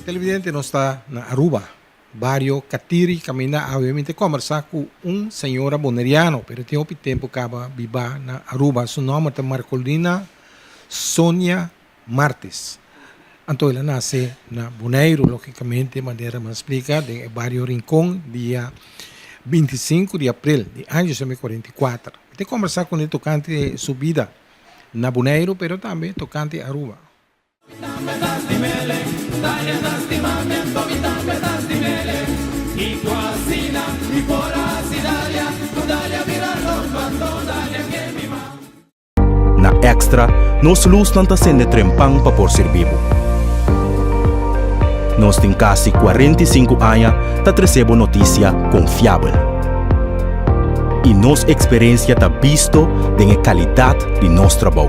Televidente nos ta na Aruba, bario Catiri caminda awe mi ta combersa cu un señora Boneriano pero tin hopi tempo caba biba na Aruba su nomber ta Marcolina Sonia Martes. Anto el a nace na Boneiru logicamente manera mi a splica den e bario Rincon dia 25 di april di aña 1944. Mi ta combersa cune tocante su bida na Boneiru pero tambe tocante Aruba. Na Extra, nos lusnan ta sende trempan pa por sirbi bo. Nos tin kasi 45 aña ta trese bo notisia konfiabel. I nos eksperensia ta bisto den e kalidat di nos trabou.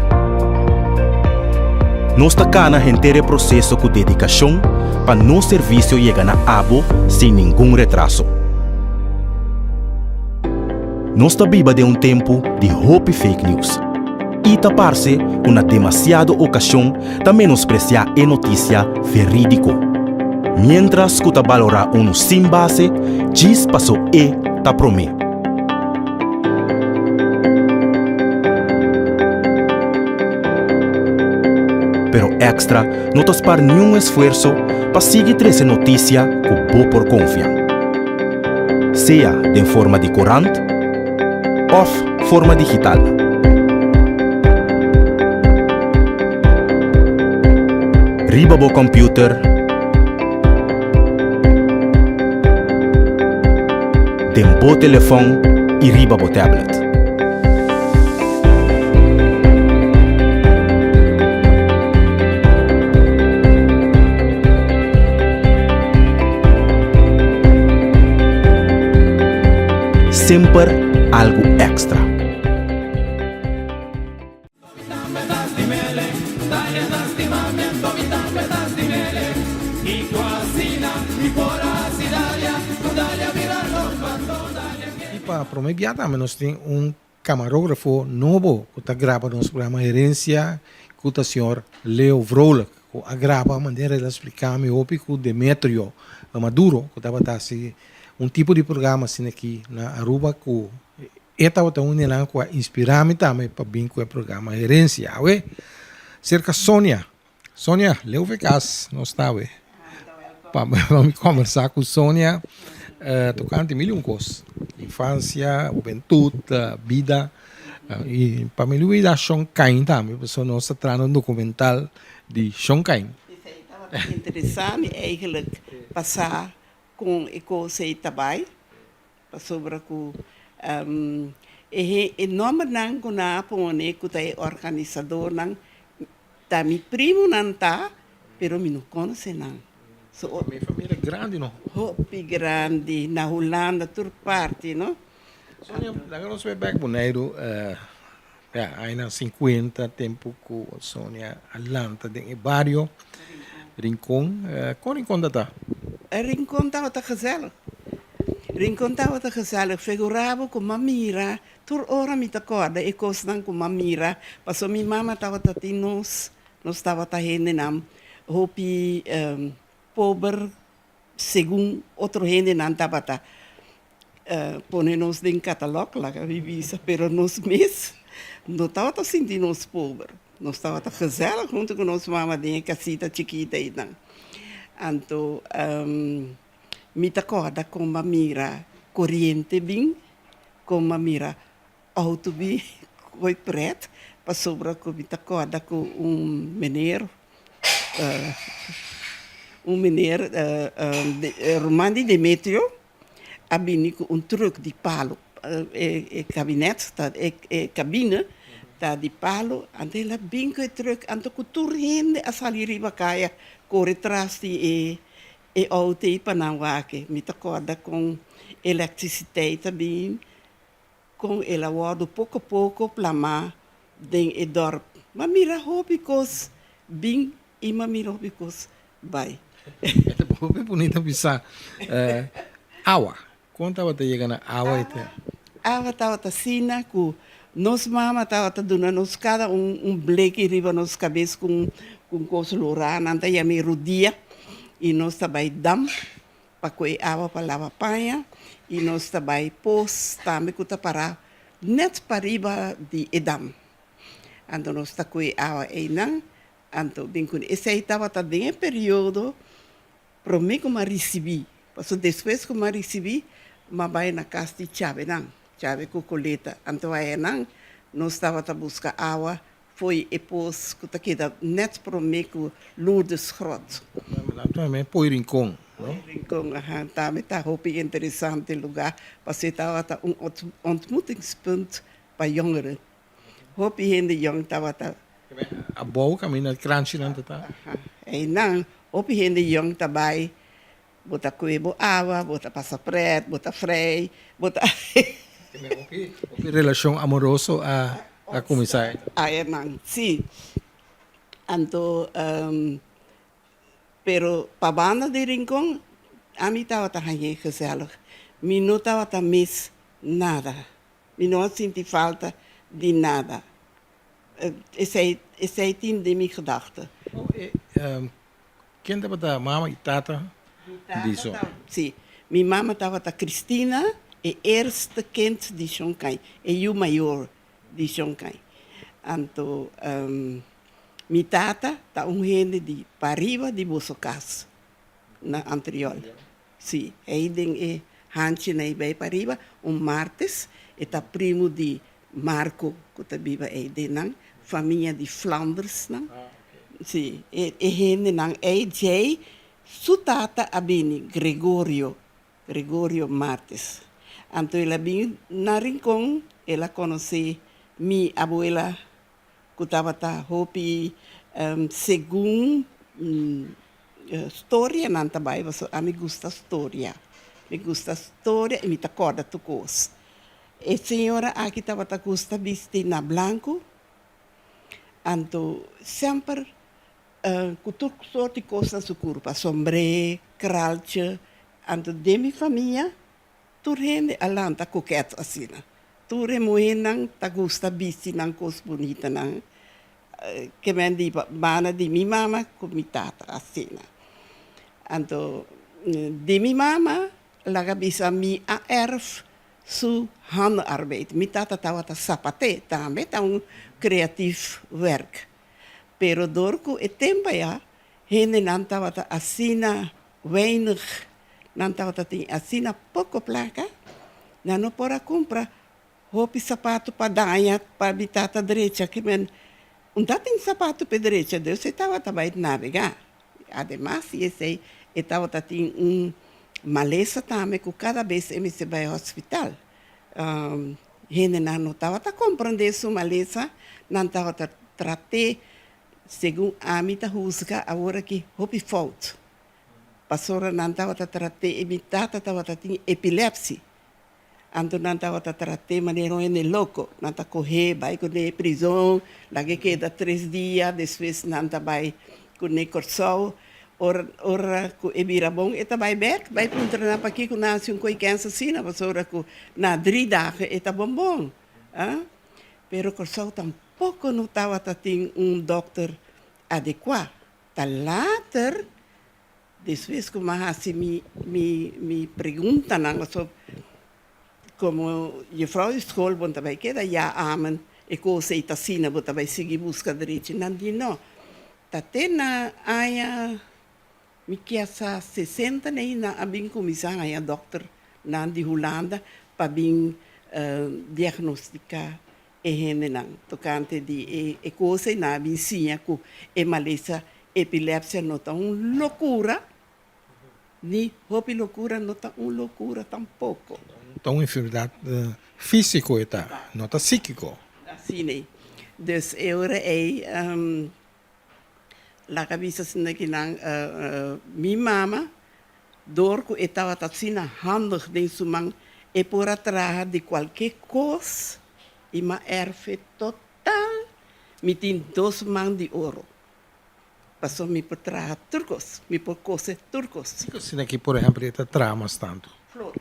Nos ta kana henter e proseso ku dedikashon pa nos servisio yega na abo sin ningun retraso. Nos ta biba den un tempu di hopi fake news i ta parse ku na demasiado okashon ta menospresiá e notisia verídiko, miéntras ku ta balorá unu sin base djis paso e ta promé. Pero Extra no ta spar niun esfuerso pa sigui trese notisia ku bo por konfia. Sea den forma di korant òf forma digital. Riba bo kòmpiuter, den bo telefòn i riba bo tablet. Semper algu èkstra. I pa prome bia tambe nos tin un camarógrafo nobo cu ta graba nos programa Herencia cu ta señor Leo Vrolijk cu a graba manera el a splica mi hopi cu Demetrio Maduro cu tabata haci un tipo di programa asina aki na Aruba cu e tabata un di nan cu a inspira mi tambe pa bin cu e programa Herencia. Awe cerca Sonia. Sonia, leu fe cas nos ta awe pa mi combersa cu Sonia tocante mil y un cos, infancia, hubentud, bida y pa mi lubida Shon Cain tambe pasobra nos ta trahando un documental di Shon Cain. Esey tabata interesa mi eigenlijk pa sa con e cos ey ta bay pasobra cu e nombernan cu nan a pone cu ta e organisadornan Ta mi primonan ta, pero mi no conoce nan. So, Mi familia grandi no? Hopi grandi, na Hulanda tur parti no. Sonia, laga nos bay bek Boneiru, ya añanan cincuenta, tempo cu Sonia a lanta den e bario Rincon. Con Rincon ta ta? Rincon tabata gezellig. Rincon tabata gezellig. Figura bo cu m'a mira Tur ora mi ta kòrda e kosnan ku m'a mira, pasobra mi mama tabata tin nos, nos tabata hendenan hopi pober segun otro hendenan tabata pone nos den katalòg, laga mi bisa, pero nos mes no tabata sinti nos pober, nos tabata gezellig huntu ku nos mama den e kasita chikita einan. Anto mi ta kòrda kon m'a mira koriente bin. Kon m'a mira auto bi koe pret pasobra ku mi ta kòrda ku un meneer. Un meneer, ruman di Demetrio, a bini ku un trùk di palu. E kabinet ta, e kabine ta di palu, anto el a bin ku e trùk, anto ku tur hende a sali riba kaya kore tras di e e outo ei pa nan wak. Mi ta kòrda kon elektrisiteit a bin. Kon el a wòrdu poko poko plamá den e dòrp. M'a mira hopi kos bin i m'a mira hopi kos bai. E ta hopi bunita bisa. Awa. Kon tabata yega na awa e te? Awa tabata asina ku nos mama tabata duna nos kada un un bleki riba nos kabes ku un kos lorá, nan ta yam'é rudia, i nos ta bai dam. Pa ku e awa pa laba paña i nos ta bai pos tambe ku ta pará nèt pariba di e dam. Anto nos ta ku e awa einan, anto bin ku esei tabata den e periodo promé ku m'a risibí, pasobra despues ku m'a risibí m'a bai na kas di Chabenan, Chabe ku Coleta, anto ayanan nos tabata buska awa Fo'i e pos ku ta keda nèt promé ku Lourdes Grot. Tambe Poi Rincon, no? Poi Rincon, aha. Tambe ta hopi interesante lugá, pasobra e tabata un ontmoetingspunt pa yongeren. Hopi hende yong tabata. Abou kaminda kranchinan ta ta. Aha. Einan hopi hende yong ta bai, bo ta kue bo awa, bo ta pasa prèt, bo ta frei, bo ta. Hopi relashon amoroso a. A kuminsá e. Añanan, sí. Anto, pero pa banda di Rincon, ami tabata hañ'é gezellig. Mi no tabata mis nada. Mi no a sinti falta di nada. Esei, esei tin den mi gedachte. Ken tabata mama i tata di Shon? Sí, mi mama tabata Cristina, e eerste kind di Shon Kai, e yu mayor di Shon Kai. Anto mi tata ta un hende di pariba di boso kas na Antriol. Sí, ei den e hanchinan ei bai pariba, un martes, e ta primu di Marco ku ta biba ei den nan famia di Flandersnan. Sí, e e hendenan ei djei su tata a bini, Gregorio, Gregorio Martes. Anto el a bini na Rincon, el a konosé mi abuela ku tabata hopi segun storianan ta bai pasobra ami gusta storia, mi gusta storia i mi ta kòrda tur kos. E señora aki tabata gusta bisti na blanku, anto semper ku tur sort di kos na su kurpa, sombré, kraltje, anto den mi famia tur hende a lanta kokèt asina. Tur e muhénan ta gusta bisti nan kos bunitanan, ke men di banda di mi mama ku mi tata asina. Anto di mi mama laga bisa mi a èrf su handarbeid. Mi tata tabata sapaté, tambe ta un kreatief wèrk. Pero dor ku e tempu aya hendenan tabata asina weinig, nan tabata tin asina poko plaka, nan no por a kumpra hopi sapato pa daña pa mi tata drecha ke men un ta tin sapato p'e drecha, dus e tabata bai nabegá. Ademas di esei e tabata tin un malesa tambe ku kada bes e mester bai hospital. Hendenan no tabata komprendé su malesa, nan tabata trat'é segun ami ta husga awor aki hopi fout. Pasobra nan tabata trat'é i mi tata tabata tin epilepsi. Anto nan tabata trat'é manera un hende loko. Nan ta koh'é bai kuné prizon, lag'é keda tres dia, despues nan ta bai kuné Kòrsou. Ora ora ku e bira bon e ta bai bèk, bai puntra nan pakiko nan hasi un koi kèns asina, pasobra ku na dri dagen e ta bon bon. A Pero Kòrsou tampoko no tabata tin un dòkter adekuá. Ta later Despues ku mi a hasi mi mi mi preguntanan pasobra komo jufrou di skol bo no ta bai keda ya amen e kos ei ta asina bo ta bai sigui buska drechi. Nan di no, ta te na aña mi kia sa sesenta nei nan a bin kuminsá haña dòkter nan di Hulanda pa bin diagnostiká e hendenan tokante di e kos ei nan a bin siña ku e malesa. Epilepsia no ta un lokura, ni hopi lokura no ta un lokura tampoko. Ta un enfermedat físiko e ta, no ta síkiko. Asina ei. Dus e ora ei laga bisa asina ki nan mi mama dor ku e tabata asina handig den su man e por a traha di kualke kos i m'a erfe total mi tin dos man di oro pasobra mi por traha tur kos mi por kose tur kos. Kiko asina ki por ehempel e ta traha mas tantu? Flor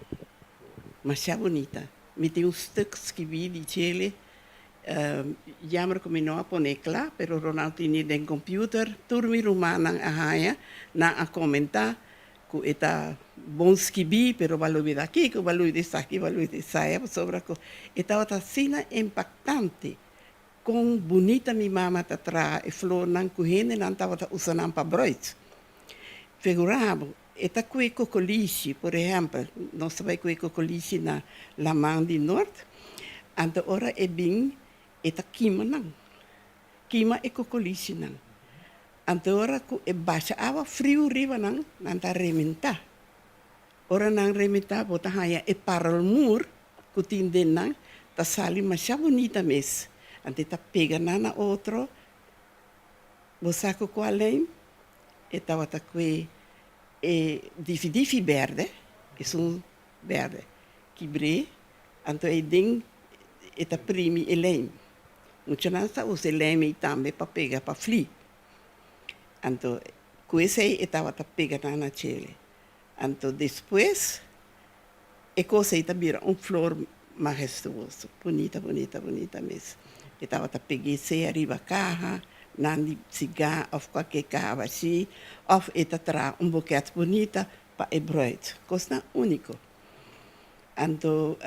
masha bunita mi tin un stuk skibí di djele Jammer ku mi no a pone kla, pero Ronald tini den computer. Tur mi rumannan a haña, nan a komentá ku e ta bon skibí, pero bo a lubidá kiko, bo a lubidá esaki, bo a lubidá esaya, pasobra ku e tabata asina impaktante kon bunita mi mama ta traha e flornan ku hendenan tabata usa nan pa bruid. Figurá bo, e ta kue kokolishi, por ehèmpel, nos ta bai kue kokolishi na laman di nort, anto ora e bin e ta kima nan, kima e kokolishinan. Anto ora ku e basha awa friu riba nan, nan ta rementá. Ora nan rementá bo ta haña e parelmoer ku tin den nan ta sali masha bunita mes. Anto e ta pega nan na otro. Bo sa ku kua lei e tabata kue e difidifi berde, esun berde kibr'é, anto ei den e ta primi e leim. Muchanan sa usa e leim ei tambe pa pega pa fli. Anto ku esei e tabata pega nan na chele. Anto despues E kos ei ta bira un flor mahestuoso, bunita, bunita, bunita mes. E tabata peg'é sea riba kaha, nan di sigá òf kualke kaha bashí, òf e ta traha un bukèt bunita pa e bruid. Kosnan úniko. Anto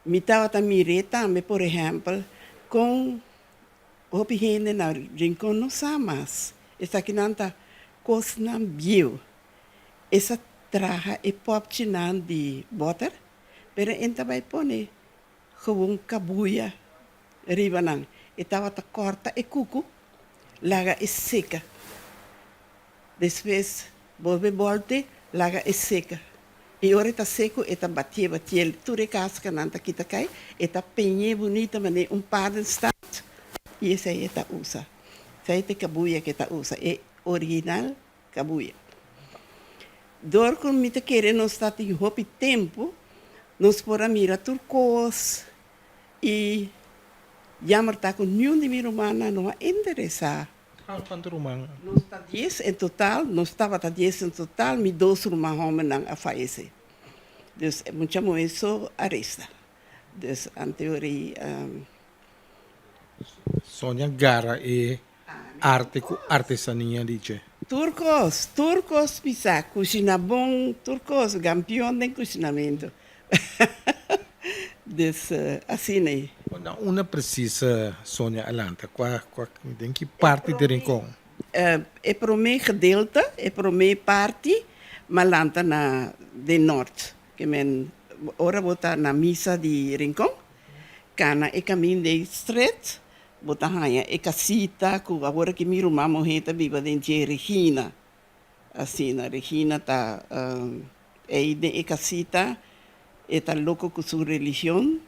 mi tabata mir'é tambe, por ehèmpel, kon hopi hende na Rincon no sa mas. Esakinan ta kosnan bieu. E sa traha e popchinan di boter, pero en ta bai pone gewoon kabuya riba nan. E tabata korta e kuku, laga e seka. Despues bolbe bolte, laga e seka. I ora e ta seku e ta batié batié tur e kaskanan ta kita kai, e ta peñ'é bunita manera un paardenstaart i esei e ta usa. Esei ta e kabuya ke e ta usa, e original Kabuya. Dor ku mi ta kere nos ta tin hopi tempu, nos por a mira tur kos i jammer ta ku niun di mi rumannan no a interesá. Kuantu ruman? Nos ta dies en total, nos tabata dies en total, mi dos ruman hòmbernan a fayesé. Dus e mucha muhé so a resta. Dus anteori. Sonia gara e Arte ku artesania di dje. Tur kos, tur kos pisá, kushina bon, tur kos, gampion den kushinamentu. Dus asina ei. Na unda presis Sonia a lanta? Kua, kua, den ki parti di Rincon? E promé gedeelte, e promé parti, m'a lanta na den nort. Ke men ora bo ta na misa di Rincon, kana e kaminda ei stret, Bo ta haña e kasita ku awor aki mi ruman muhé ta biba den dje, Regina. Asina, Regina ta ei den e kasita, e ta loko ku su religion,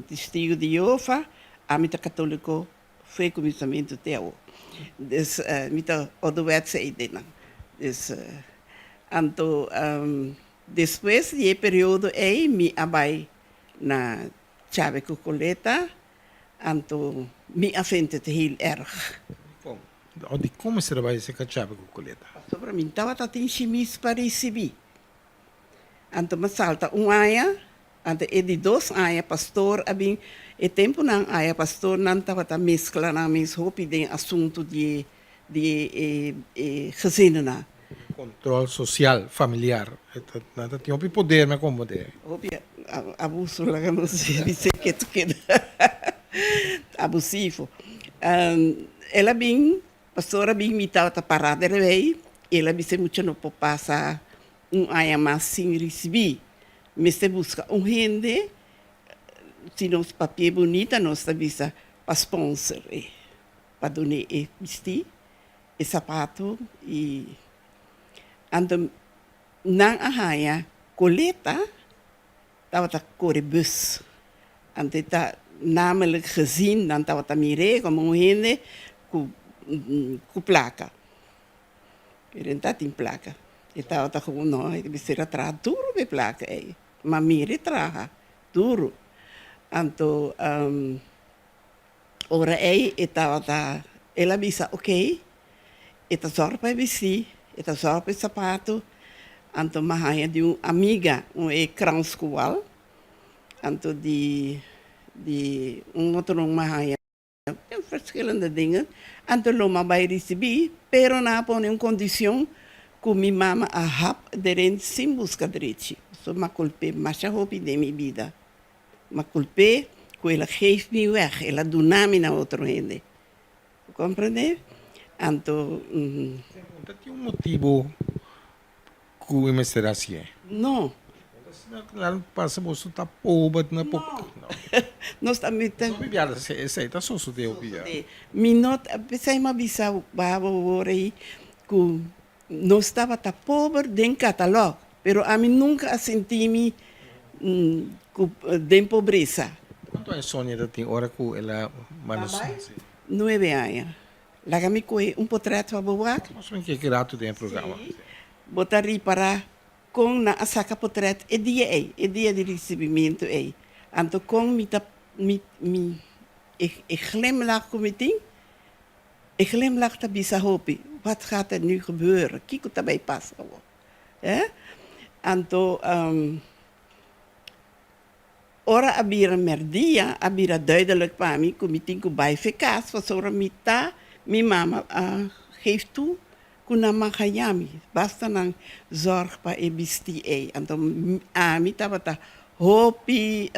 Testigu di Jehová, ami ta katoliko fo'i kuminsamentu te awor. Dus mi ta ouderwets ei den nan. Dus anto despues di e periodo ei mi a bai na Chabe ku Coleta, anto mi a vindt het heel erg. Dikon? O dikon mester a bai seka Chabe ku Coleta? Pasobra mi tabata tin shimis pa risibí. Anto mi a salta un aña, anto e di dos aña pastor a bin. E tempunan aya pastornan tabata meskla nan mes hopi den asuntu di di e e gezinnan. Control social, familiar. Nan ta tin hopi poder na kompoder. Hopi abuso laga nos bisa ke ta keda abusivo. El a bin, pastor a bin, mi tabata para derbei, el a bisa e mucha no por pasa un aña mas sin risibi. Mester buska un hende, si nos papia bunita nos ta bisa pa sponsor e. Pa dun'é e bistí. E sapato i anto nan a haña Coleta tabata kore bus. Anto e ta namelijk gezien nan tabata mir'é komo un hende ku ku plaka. Pero e no tabatin plaka. E tabata gewoon no, e mester a traha duru pa e plaka ei. Ma mir'é traha duru. Anto Ora ei e tabata, el a bisa, Ok, e ta zòrg pa e bistí, e ta zòrg pa e sapatu. Anto mi a haña di un amiga un e krans ku wal, anto di di un otro mi a haña verschillende dingen. Anto lo mi a bai risibí, pero nan a pone un kondishon ku mi mama a hap deren sin buska drechi. So mi a kulp'é masha hopi den mi bida. Ma kulp'é ku el a geef mi wèg, el a duna mi na otro hende. Bo komprendé? Anto. Ta tin un motibu ku e mester hasié? No. Asina klaro pasa boso ta pober na poko. No. Nos ta mester. Hopi biaha esei ta sosodé hopi biaha. Mi no ta, p'esei mi a bisa bo awor ei ku Nos tabata pober den katalòg, pero ami nunka a sinti mi ku den pobresa. Kuantu aña Sonia ta tin ora ku el a manda su? Nuebe aña. Laga mi kohe un potrèt pa bo wak. Nos men ke rato den e programa. Sí. Bo ta ripará kon nan a saka potrèt e dia ei, e dia di risibimentu ei. Anto kon mi ta mi mi e glimlach ku mi tin E glimlach ta bisa hopi, Wat gaat er nu gebeuren? Kiko ta bay pasa awor? Hè? Anto, ora a bira merdia, a bira duidelijk pa mi ku mi tin ku bay fe kas, pasobra mi ta, mi mama a geef toe ku nan mag haña mi, basta nan zorg pa e bisti ei. Anto, ami tabata hopi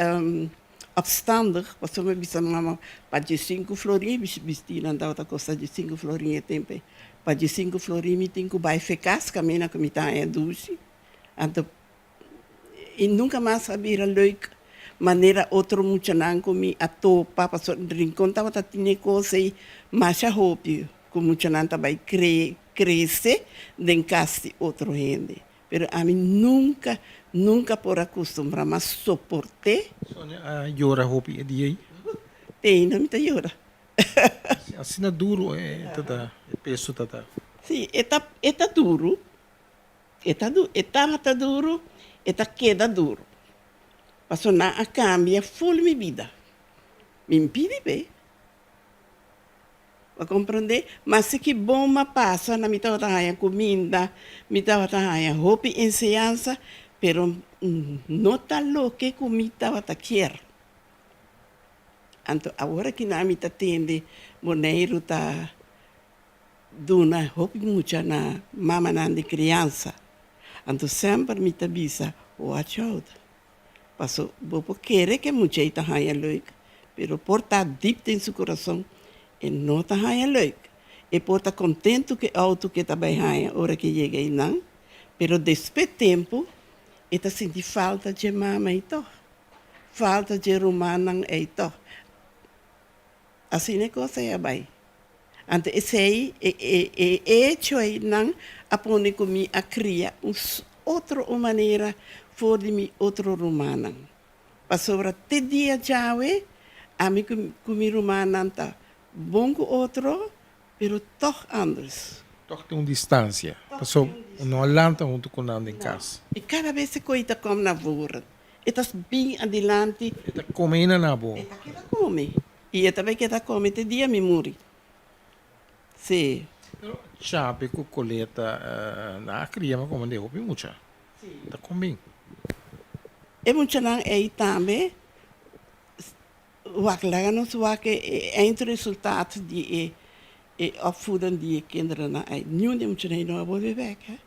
Opstandig, pasobra mi bisa mama pa diesinku florin, bistinan tabata kosta diesinku florin e tempu ei, pa diesinku florin mi tin ku bai fe kas kaminda ku mi ta haña dushi. Anto i nunka mas a bira leuk manera otro muchanan ku mi a topa, pasobra Rincon tabata tene kos ei masha hopi ku muchanan ta bai krese den kas di otro hende. Pero ami nunca, nunca por a custumbra mas soporté. Sonia a yora hopi e dia ei? Te ainda mi ta yora. Asina duro e ta ta, e peso ta ta? Sí, e ta, e ta duro. E ta du, e tabata duro, e ta keda duro. Pasobra nan a cambia ful mi bida. Mi pidi p'e. Bo a komprondé? Ma si ki bon m'a pasa na mi tabata haña kuminda, mi tabata haña hopi enseñansa, pero no ta loke ku mi tabata kier. Anto awor aki nan mi ta tende Boneiru ta duna hopi mucha na mamanan di kriansa. Anto semper mi ta bisa, watch out. Paso bo por kere ke mucha ei ta haña leuk, pero por ta dip den su kurason e no ta haña leuk. E por ta kontentu ku e outo ku e ta bai haña ora ku e yega einan, pero despues tempu e ta sinti falta dje mama ei tòg, falta dje rumannan ei tòg. Asina e kos ei a bai. Anto esei, e e echo ei nan a pone ku mi a kria un otro un manera for di mi otro rumannan. Pasobra te dia djawe ami ku ku mi rumannan ta bon ku otro, pero tòg anders. Tòg tin un distansia, pasobra no a lanta huntu ku nan den kas. I kada bes e koi ta kòm na voren, e ta bin adilanti. E ta kome i na na bo. E ta keda kome. I e ta bai keda kome te dia mi muri. Sí. Pero Chape ku Coleta nan a kria mi komo de hopi mucha. Sí. Ta kon bin? E muchanan ei tambe wak laga nos wak e eindresultaat di e e opvoeden di e kinderennan ei. Niun di e muchanan ei no a bolbe bek he.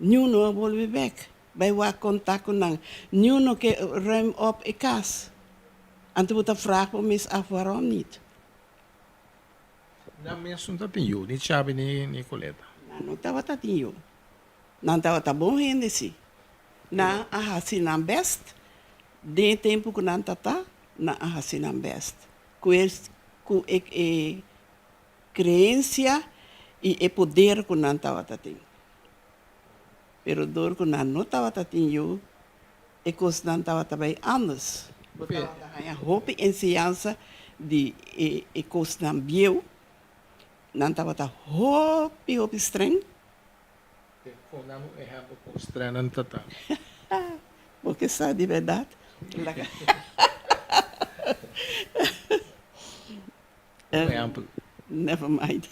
Niun no a bolbe bek bai wak kontak ku nan. Niun no ke ruim op e kas. Anto bo ta frag bo mes af warom nit. Nan mes no ta tin yu, ni Chabi ni Coleta. Nan no tabata tin yu. Nan tabata bon hende si. Nan a hasi nan best den e tempu ku nan ta ta, nan a hasi nan best. Ku e ku e. creencia y e poder cu nan tabata tin. Pero dor cu nan no tabata tin yu, e cosnan tabata bay anders. Bo tabata haña hopi enseñansa di e e cosnan bieu. Nan tabata hopi hopi streng. Kon nan un ehèmpel kon streng nan ta ta? Bo ke sa di bèrdat? Un ehèmpel. Never mind.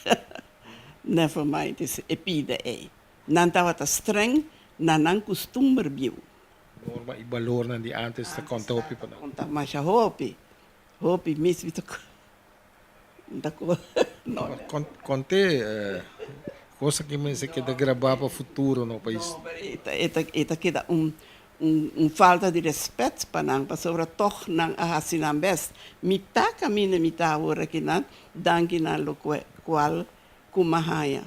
Never mind e pida ei. Nan tabata streng na nan kustumber bieu. Norma i balornan di ántes ta konta hopi pa nan. Konta masha hopi. Hopi mis mi ta Konte cosa ki mester keda grabá pa futuro no pais. E ta keda un falta di respet pa nan pasobra tog nan a hasi nan best. Mi ta kaminda mi ta awor aki nan danki na lokual ku mi a haña.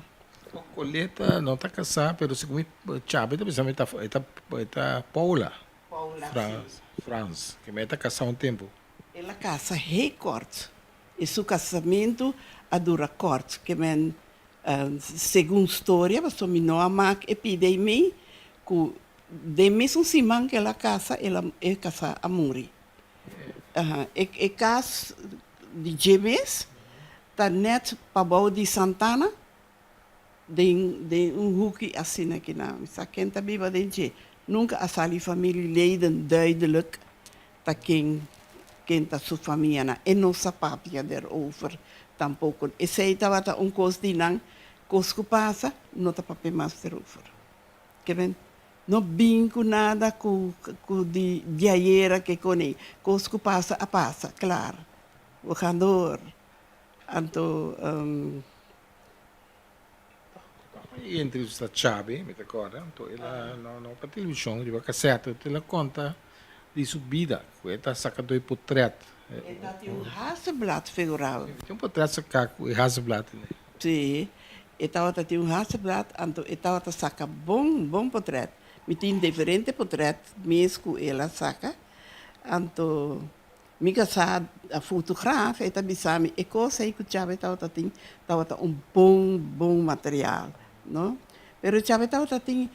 Coleta no ta kasá pero segun mi Chabe ta bisa mi e ta Paula Frans ke mi e ta kasá un tempu. El a casa heel kort y su casamento a dura kort ke men segun storia pasobra mi no a mak e pida ei mei ku den mesun siman ku el a casa el a e casa a muri. E cas di dje mes ta net pabou di Santana Den den un huki asina ki nan sa ken ta biba den dje. Nunka a sali familieleden duidelijk ta ken ken ta su famianan. E no sa papia derover tampoko. Esei tabata un kos di nan, kos ku pasa no ta papia mas derover. Ke men no bin ku nada ku ku di di ayera ke kone. Kos ku pasa a pasa, klar. We gaan door. Anto. E entrevista Chabe, mi ta corda, anto el a, no, no pa television, riba cassette, el a conta di su bida, cu e ta saca doi potret. E ta tin un Hasselblad figurado. Tin un potret saca cu e Hasselblad ene. Si, e tabata tin un Hasselblad, anto e tabata saca bon, bon potret. Mi tin diferente potret mes cu el a saca, anto Mi kasá a fotograaf, e ta bisa mi e kos ei ku Chave tabata tin tabata un bon bon material, no. Pero Chave tabata tin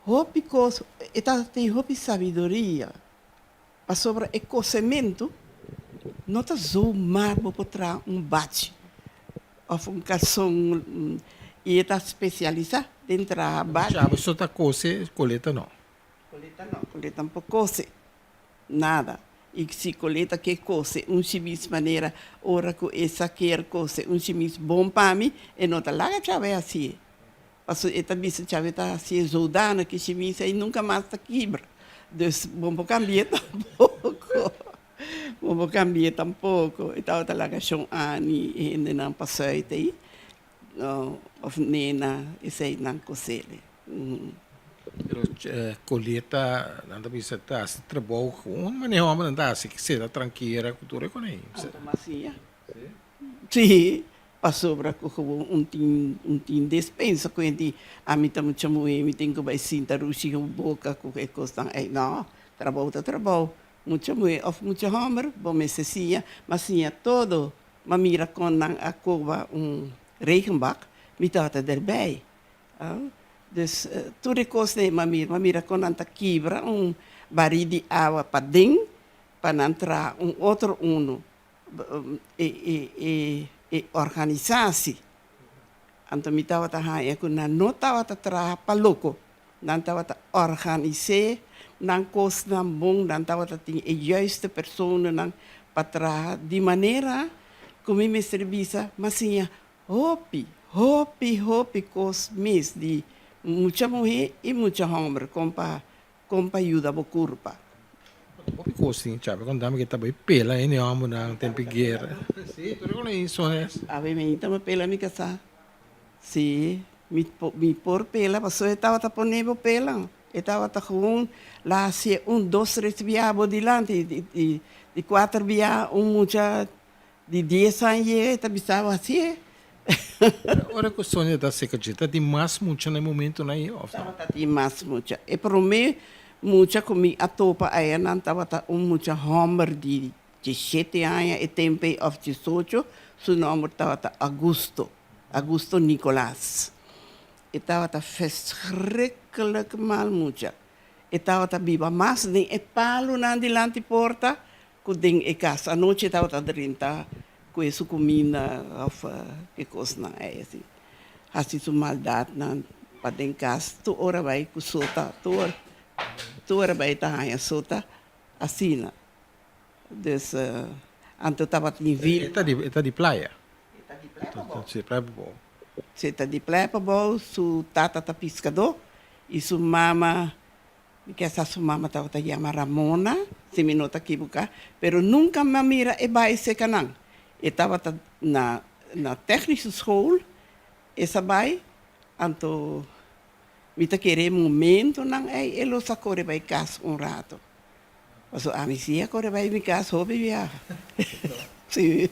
hopi kos, e tabata tin hopi sabiduria, pasobra e kosementu no ta zomaar bo por traha un bachi òf un karson i e ta spesialisá den traha bachi. Chave so ta kose, Coleta no. Coleta no, Coleta no por kose. Nada. I si Coleta ke kose un shimis manera ora ku e sa kier kose un shimis bon pa mi, e no ta laga Chave hasié. Paso e ta bisa Chave ta hasié zodanig ku e shimis ei nunka mas ta kibra. Dus bo por kambi'é tampoko. Bo por kambi'é tampoko. E tabata laga shon Ani e hendenan pa sùit ei òf Nena eseinan kos'é. Pero Coleta nan ta bisa ta hasi trabou un manera homber nan ta hasi ki sera trankera ku tur e konei. Anto masia. Si, pasobra ku gewoon un tin un tin despensa ku hende ami ta mucha muhé mi tin ku bai sinta rushi ku boka ku e kosnan ei no, trabou ta trabou, mucha muhé òf mucha homber bo mester siña, ma siña todo, ma mira kon nan a koba un regenbak mi tabata derbei. Dus tur e kosnan ei m'a mira, m'a mira kon nan ta kibra un barí di awa paden pa nan traha un otro unu. E e organisasi. Anto mi tabata haña ku nan no tabata traha pa loko, nan tabata organis'é nan kosnan bon, nan tabata tin e juiste personanan pa traha di manera ku mi mester bisa m'a siña Hopi, hopi, hopi kos mis di mucha muhé i mucha hòmber kon pa kon pa yuda bo kurpa. Hopi kos tin chape kon dame ke ta bai pela hende hòmbernan tempu di guera. Si, tur e kon ei son es. Awe mi ainda ta pela mi kasá. Si, mi mi por pela pasobra e tabata pone bo pela. E tabata gewoon la hasié un, dos, tres bia bo dilanti di di kuater bia un mucha Di dies aña yega e ta bisa bo hasi e. Ora ku Sonia ta seka dje ta tin mas mucha na e momentunan ei òf no? Tabata tin mas mucha. E promé mucha ku mi a topa ayanan tabata un mucha hòmber di 17 aña e tempo ei òf 18, su nòmber tabata Augusto, Augusto Nicolas. E tabata verschrikkelijk mal mucha. E tabata biba mas den e palunan dilanti porta ku den e kas. Anochi e tabata drenta ku e su kuminda òf ke kosnan ei asin. Hasi su maldatnan pa den kas tur ora bai ku sota, tur tur ora bai ta haña sota asina. Dus anto tabatin vil. E ta di e ta di playa. E ta di playa pabou. Si, playa pabou. Si, e ta di playa pabou, su tata ta piskadó i su mama, mi ke sa su mama tabata yama Ramona, si mi no ta kibuká, pero nunka mi a mira e bai seka nan. E tabata na na technische school e sa bai, anto mi ta kere e momentonan ei e lo sa kore bai kas un rato. Pasobra ami si a kore bai mi kas hopi biaha. Si,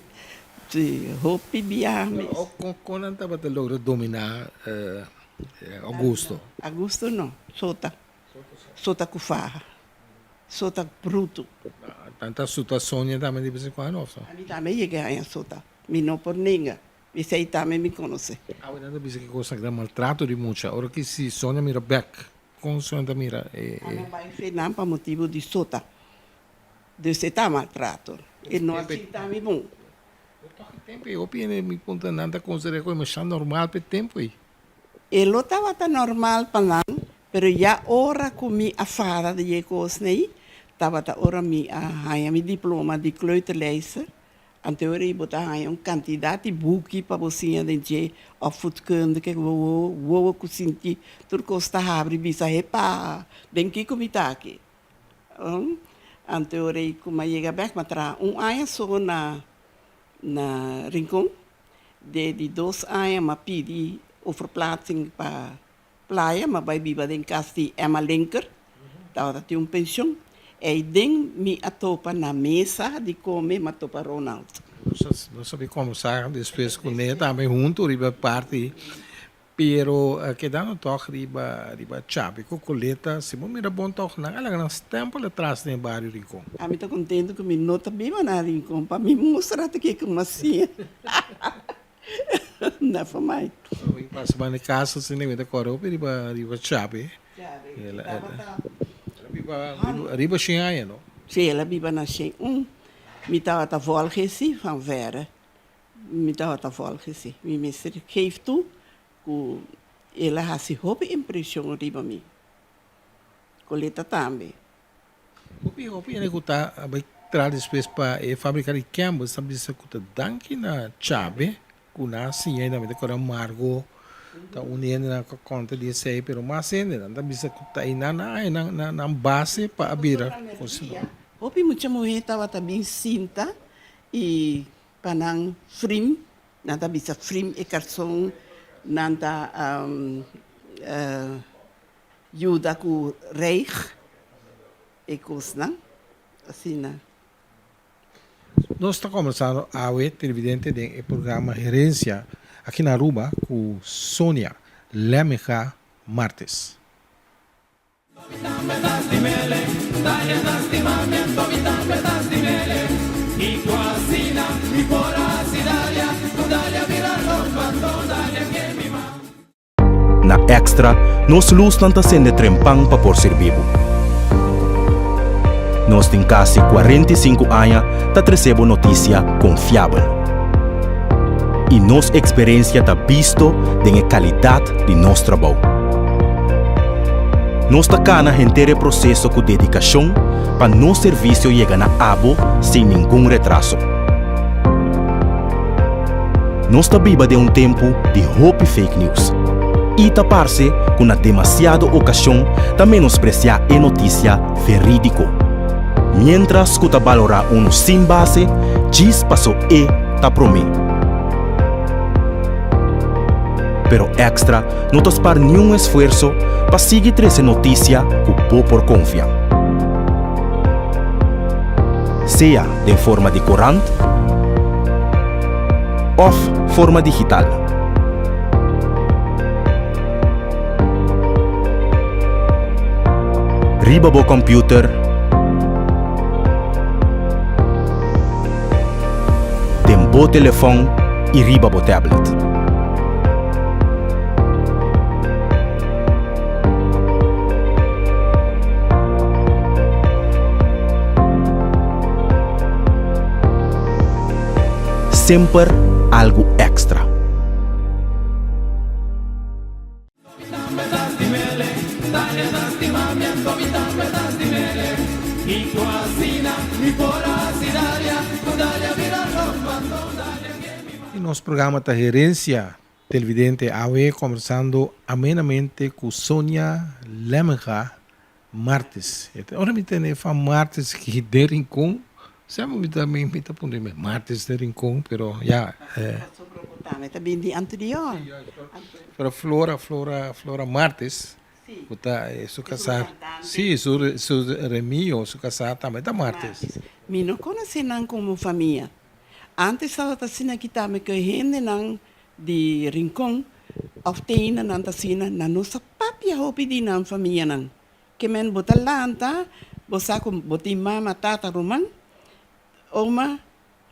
si, hopi biaha mes. Kon kon nan tabata logra dominá Augusto? Augusto no, sota. Sota ku faha. Sota brutu. Nan ta suta Sonia tambe di bes en kuando òf no? Ami tambe yega haña sota. Mi no por nenga. Esei tambe mi konosé. Awe nan ta bisa ki kos ta gran maltrato di mucha. Ora ki si Sonia mira bèk Kon Sonia ta mira e. A no bai fe nan pa motibu di sota. Dus e ta maltrato. E no a sinta mi bon. Pero tòg e tempu ei hopi hende mi puntra nan ta konsiderá ku e masha normal pa e tempu ei. E lo tabata normal pa nan, pero ya ora ku mi a fada di e kosnan ei, tabata ora mi a haña mi diploma di kleuterleister. Anto ora bo ta haña un kantidat di buki pa bo siña den dje, opvoedkundige, wowo, wowo ku sinti tur kos ta habri bisa hepa, den kiko mi ta aki? Anto ora ku mi a yega bèk mi a traha un aña so na na Rincon, de di dos aña mi a pidi overplaatsing pa Playa, mi a bai biba den kas di Emma Linker, tabata tin un penshon. Ei den mi a topa na mesa di kome, mi a topa Ronald. Nos a bin kombersá despues ku ne tambe huntu riba parti, pero kedando tòg riba riba Chabi ku Coleta, si bo mira bon tòg nan a laga nan stèmpel atras den e bario Rincon. Ami ta kontentu ku mi no ta biba na Rincon pa mi mustra ta kiko mi a siña. Never mind. Mi pasa banda e casa asina mi ta kore hopi riba riba Chabe. Chabe. El a biba riba shen aña no? Si, el a biba na shen un. Mi tabata volge si van verre. Mi tabata volge si. Mi mester geef toe ku el a hasi hopi impresion riba mi. Coleta tambe. Hopi hopi hende ku ta bai traha despues pa e fabrika di Campbell's ta bisa ku ta danki na Chabe ku nan a siña i tambe ta kore amargo ta un di hendenan ku a konta di esei pero mas hendenan ta bisa ku ta einan nan a haña nan nan base pa a bira konsiderá. Hopi mucha muhé tabata bin sinta i pa nan frim, nan ta bisa frim e karson, nan ta Yuda ku reig e kosnan asina. Nos ta kombersando awe televidente den e programa Herencia aki na Aruba ku Sonia Lemega Martes. Na Extra, nos lusnan ta sende trempan pa por sirbi bo. Nos tin kasi 45 aña ta trese bo notisia konfiabel. I nos eksperensia ta bisto den e kalidat di nos trabou. Nos ta kana henter e proseso ku dedikashon pa nos servisio yega na abo sin ningun retraso. Nos ta biba den un tempu di hopi fake news i ta parse ku na demasiado okashon ta menospresiá e notisia verídiko. Miéntras ku ta balorá unu sin base djis paso e ta promé. Pero Extra no ta spar niun esfuerso pa sigui trese notisia ku bo por konfia. Sea den forma di korant òf forma digital. Riba bo kòmpiuter. bo telefòn i riba bo tablet. Semper algu èkstra. Y nos programa ta Herencia Televidente awe conversando amenamente cu Sonia Lemmenga Martes. Ora mi tende van Martes aki den Rincon, semper mi ta mi ta puntra mi Martes den Rincon, pero ya. Pasobra bo tambe ta bin di anterior. Pero Flora, Flora, Flora Martes, ku ta su kasá, sí, su su Remio, su kasá tambe ta Martes. Mi no konosé nan komo famia. Antes tabata asina aki tambe ku e hendenan di Rincon of teina nan ta asina, nan no sa papia hopi di nan famianan. Ke men bo ta lanta, bo sa ku bo tin mama, tata, ruman, oma,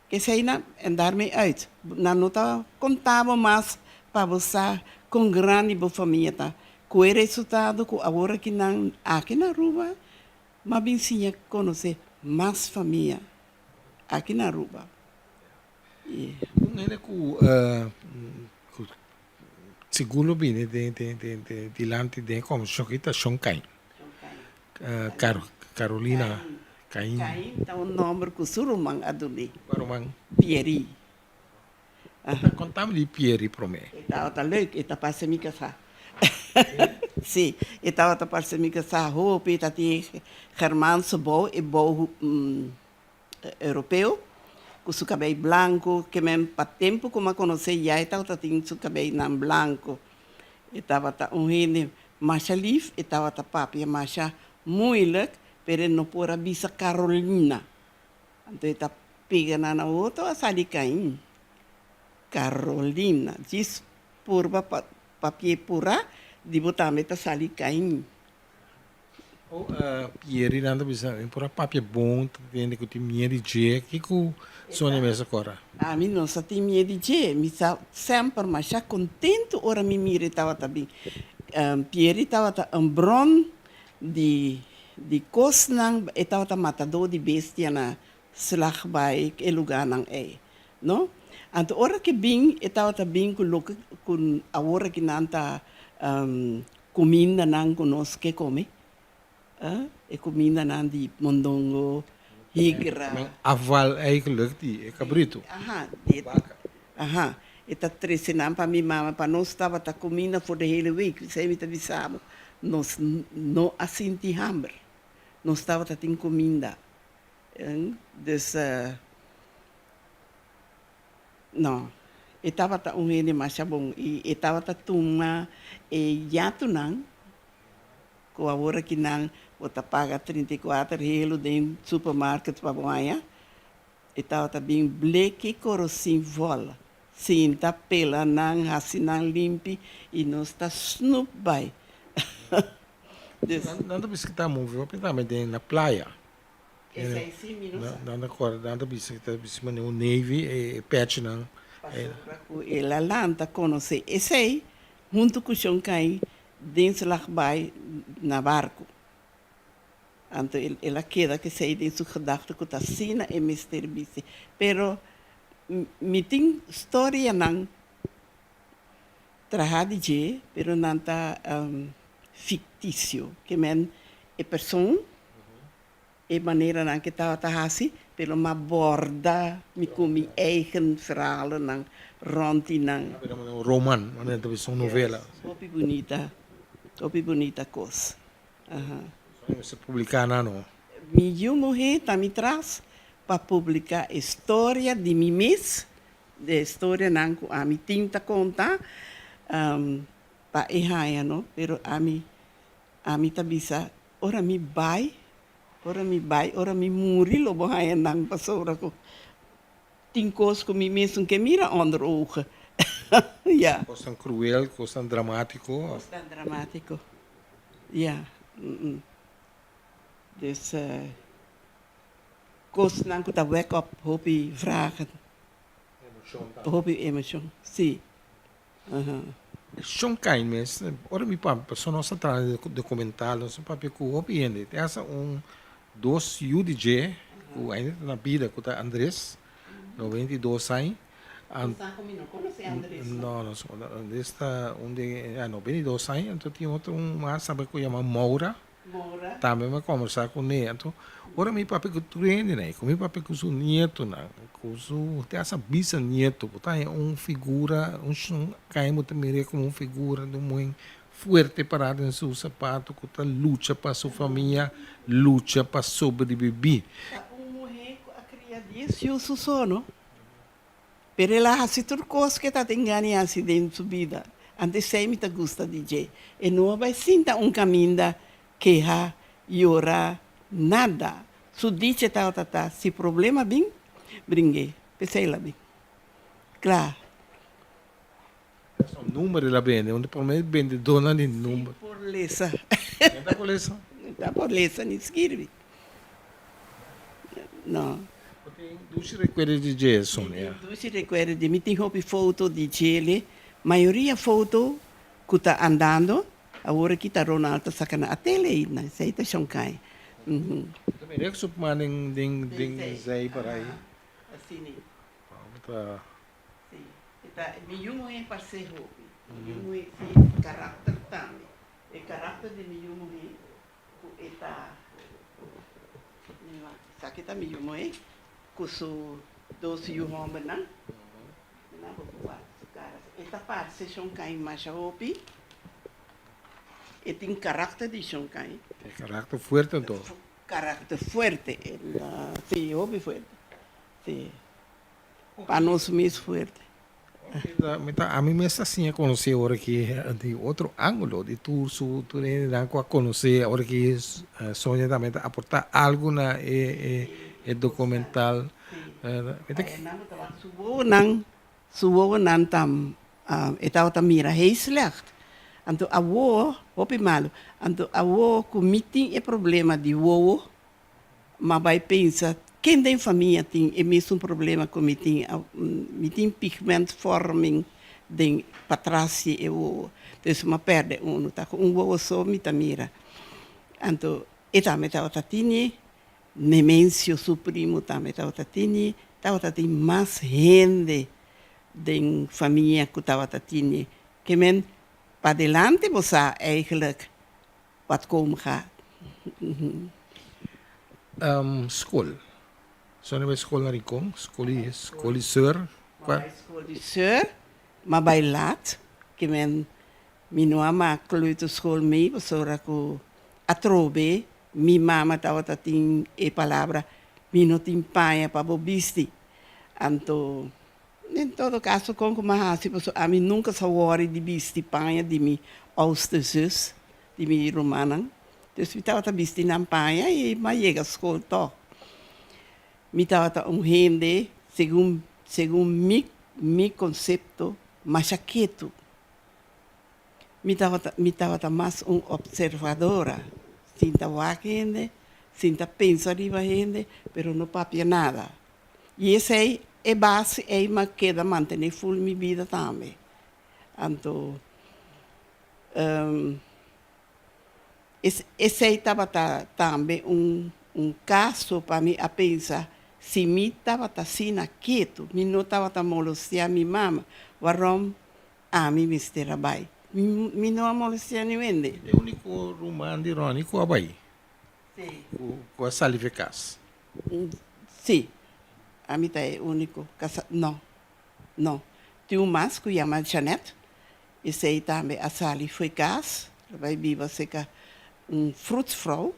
Eseinan en daarmee uit. Nan no ta konta bo mas pa bo sa kon grandi bo famia ta. Ku e resultado ku awor aki nan aki na Aruba m'a bin siña konosé mas famia aki na Aruba. Un hende ku ku sigur lo bini den den den dilanti den e komishon aki ta Shon Kain. Carolina Cain. Cain ta un nomber cu su ruman a dun'é. Cua ruman? Pierry. Contami di Pierry promé. E tabata leuk, e ta parse mi casá. Sí, e tabata parse mi casá hopi, e ta tin Germaanse bou, e bou europeo, cu su cabei blanco, ke men pa tempo cu m'a conoce ya e tabata tin su cabeinan blanco. E tabata un hende masha lif, e tabata papia masha moeilijk, pero e no por a bisa Carolina. Anto e ta pega nan na otro a sali cain. Carolina, djis purba pa papia e pura, di bo tambe ta sali cain. Oh, Pieri nan ta bisa, mi por a papia bon, ta tende ku tin miedu di dje. Kiko Sonia mes a kòrda? Ami no sa tin miedu di dje. Mi sa semper masha kontentu ora mi mira e tabata bin. Pieri tabata un bron di di kosnan, e tabata matadó di bestia na Slagbaai, e lugánan ei, no? Anto ora ke bin, e tabata bin ku loke ku awor aki nan ta Kumindanan ku nos ke kome, e kumindanan di mondongo, higra. Men afval eigenlijk di e kabritu. Aha, aha, e ta trese nan pa mi mama, pa nos tabata kuminda for de hele week. Esei mi ta bisa bo, nos no a sinti hamber, nos tabata tin kuminda. Dus. No, e tabata un hende masha bon i e tabata tuma e yatunan ku awor aki nan bo ta paga 34 helu den supermarket pa bo haña. E tabata bin bleki korosin vòl, sinta pela nan, hasi nan limpi i nos ta snoep bai. Dus. Nan ta bisa ku ta move hopi tambe den na playa. Esei sí mi no sa. Nan ta kòrda, nan ta bisa ta bisa manera un navy e pèchinan. Pasobra ku el a lanta konosé esei huntu ku Shon Kai den Slagbaai na barku. Anto el a keda ku esei den su gedagte ku ta asina e mester bisti. Pero mi tin storianan traha di dje, pero nan ta ficticio, ke men e person, e maneranan ke tabata hasi, pero m'a borda mi ku mi eigen verhalennan rond di nan. Pero manera un roman, manera ta bisa un novela. Yes, hopi bunita, hopi bunita kos. Aha. So mester publica nan no? Mi yu muhe ta mi tras pa publica e storia di mi mes, De storianan ku ami tin ta konta pa e haña no, pero ami ami ta bisa ora mi bai, ora mi bai, ora mi muri lo bo haña nan pasobra ku tin kos ku mi mesun ke mira onder ogen. Ya. Kosnan kruel, kosnan dramátiko. Kosnan dramátiko, ya. Dus kosnan ku ta wek op hopi vragen. Hopi emocion, si. Shon Kain mes, ora mi papia, pasobra nos a traha di documental, nos a papia cu hopi hende. Te hasta un dos yu di dje cu ainda ta na bida, cu ta Andres, 92 aña. Sa cu mi no conoce Andres, no? No, no, Andres ta un di, ya, 92 aña. Anto tin otro un mas tambe cu yama Maura. Mora. Tambe mi a kombersá kuné. Anto, ora mi papia ku tur hendenan ei, ku mi papia ku su nietonan, ku su te hasta bisanieto, bo ta haña un figura, un shon kai bo ta mir'é komo un figura di un muhé fuerte pará den su sapato ku ta lucha pa su famia, lucha pa sobrebibí. Ta un muhé ku a kria dies yu su so, no? Pero el a hasi tur kos ku e ta tin gana di hasi den su bida. Anto esei mi ta gusta di dje. E no a bai sinta un kaminda, keha, yora, nada. Su dicha tabata ta, si problema bin, bring'é. P'esei el a bin. Kla. Son number el a bende, un di prome bendedónan di number. Sin por lesa. No ta por lesa? No ta por lesa ni skirbi. No. Bo tin dushi rekuerdo di dje, Sonia? Mi tin dushi rekuerdo di, mi tin hopi foto di djele. Mayoria foto ku ta andando awor aki ta Ronald ta saka na a tele ei, na esei ta Shonkai. Ta mira ku su man den den zei por ai. Asina. Ta. Si, e ta mi yu muhé parse hopi. Mi yu muhé si karakter tambe. E karakter di mi yu muhé ku e ta mi wak esaki ta mi yu muhé ku su dos yu hòmbernan. Mi nan por wak su kara. E ta parse Shon Kain masha hopi. E tin karakter di Shon Kain. E karakter fuerte anto. Karakter fuerte. Si, hopi fuerte. Si. Pa nos mes fuerte. Mi ta ami mes ta siña konosé ora ki di otro ángulo di tur su tur hendenan ku a konosé ora ki Sonia tambe ta aportá algu na e e dokumental. Mi ta Su wowonan su wowonan ta e tabata mira heel slecht anto awo hopi malu anto awo ku mi tin e problema di wowo. Ma bai pensa, ken den famia tin e mesun problema ku mi tin? Mi tin pigmentvorming den patras di e wowo. Dus mi a pèrdè unu. Ta ku un wowo so mi ta mira. Anto e tambe tabata tini, Nemencio su primu tambe tabata tini. Tabata tin mas hende den famia ku tabata tini. Ke men padelante bo sa eigenlijk Wat komen gaat. Skol. Sonia bai skol na Rincon, skol di skol di seur. Mi bai skol di seur, ma bai laat, ke men mi no a mak kleuterschool mee pasobra ku atrobe mi mama tabata tin e palabra mi no tin paña pa bo bisti. Anto En todo caso con cu mi a haci pasobra ami nunca sa worry di bisti paña di mi oudste zus, di mi rumannan. Dus mi tabata bisti nan paña y mi a yega school toch. Mi tabata un hende segun segun mi mi concepto masha ketu. Mi tabata mi tabata mas un observadora, sinta wak hende, sinta pensa riba hende, pero no papia nada. I esei e base ei m'a keda mantené ful mi bida tambe. Anto esei tabata tambe un un kaso pa mi a pensa si mi tabata asina ketu, mi no tabata molestiá mi mama, warom ami mester a bai? Mi no a molestiá niun hende. E úniko ruman di Ronnie ku a bai, ku a sali fe kas. Sí, ami ta e úniko kasá. No, no. Tin un mas ku yama Janet. Esei tambe a sali fo'i kas, el a bai biba serka un fruitsvrouw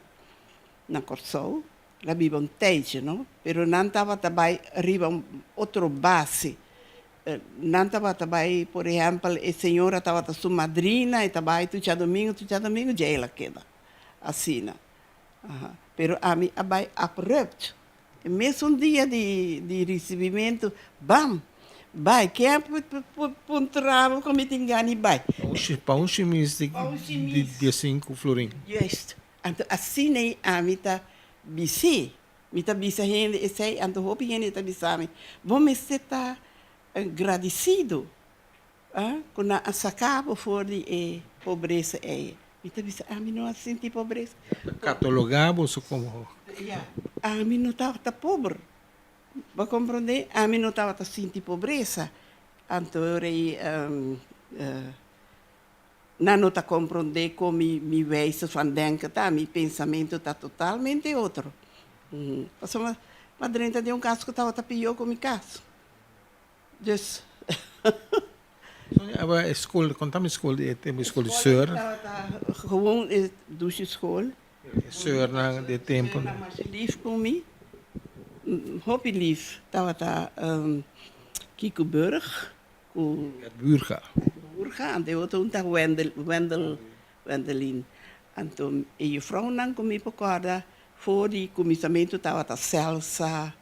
na Kòrsou. El a biba un tijdje, no? Pero nan tabata bai riba un otro base. Nan tabata bai, por ehèmpel, e señora tabata su madrina, e ta bai tur djadumingu, tur djadumingu dja el a keda asina. Aha, pero ami a bai abrupt. E mesun dia di di risibimentu, bam! Bai. Ken a puntra bo ku mi tin gana di bai? Pa un shimis di diesinku florin. Juist. Anto asina ei ami ta bis'é. Mi ta bisa hende esei, anto hopi hende ta bisa mi, Bo mester ta. Gradisido ku nan a saka bo for di e pobresa ei. Mi ta bisa, ami no a sinti pobresa. Ta katologá boso komo. Ya, ami no tabata pober. Bo a komprondé? Ami no tabata sinti pobresa. Anto ora ei nan no ta komprondé kon mi wijze van denken ta, mi pensamentu ta totalmente otro. Pasobra mi a drenta den un kas ku tabata pió ku mi kas. Dus. Sonia, aba e skol, konta mi skol di e tempu, e skol di seur. Tabata gewoon e dushi skol. E seurnan di e tempu. Seurnan masha lif ku mi, hopi lif. Tabata Kiko Burg ku. Gert Burga. Burga, anto e otro un ta Wendel, Wendel, Wendelin. Anto e jufrounan ku mi por kòrda for di kuminsamentu tabata Celsa,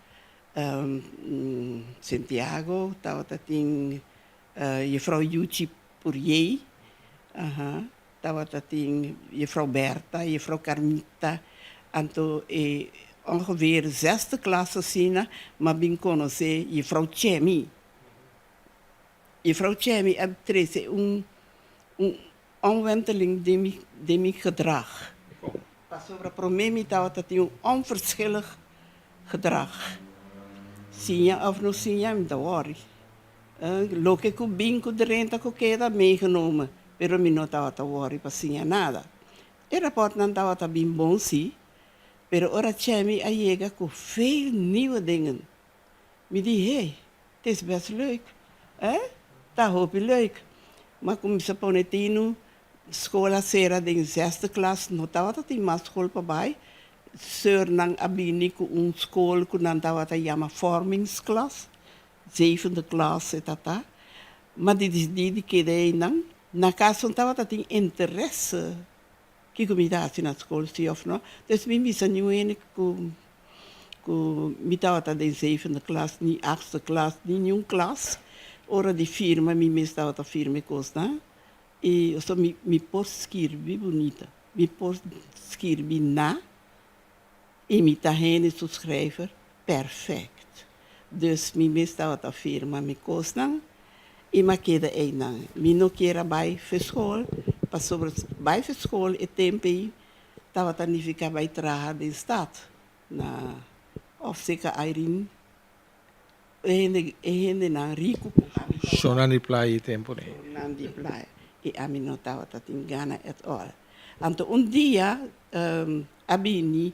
Santiago tabata tin Juffrouw Yuchi Puriey, aha, tabata tin Juffrouw Bertha, Juffrouw Carmita, anto e ongeveer zesde klas asina m'a bin konosé Juffrouw Chemi. Juffrouw Chemi a trese un un omwenteling den mi den mi gedrag. Pasobra promé mi tabata tin un onverschillig gedrag. Siña òf no siña mi ta wòri. Loke ku bin ku drenta ku keda meegenomen, pero mi no tabata wòri pa siña nada. E rapòrtnan tabata bin bon sí, pero ora Chemi a yega ku veel nieuwe dingen, mi di, hey, Het is best leuk, hè? Ta hopi leuk. M'a kuminsá pone tinu, skol a sera den zesde klas, no tabata tin mas skol pa bai. Seurnan a bini ku un skol ku nan tabata yama vormingsklas, zevende klas e ta ta. M'a disidí di keda einan. Na kas no tabata tin interese kiko mi ta hasi na skol, si òf no. Dus mi bisa niun hende ku Ku mi tabata den zevende klas, ni achtste klas, ni niun klas. Ora di firma mi mes tabata firma e kosnan. I osea mi mi por skirbi bunita, mi por skirbi na i mi ta hende su schrijver perfect. Dus mi mes tabata firma mi kosnan i mi a keda einan. Mi no kier a bai f'e skol pasobra bai f'e skol e tempu ei tabata nifiká bai traha den stad na òf seka Irene e hende e hendenan riku ku ami tabata. Shownan di playa e tempu ei. Shownan di playa i ami no tabata tin gana at all. Anto un dia a bini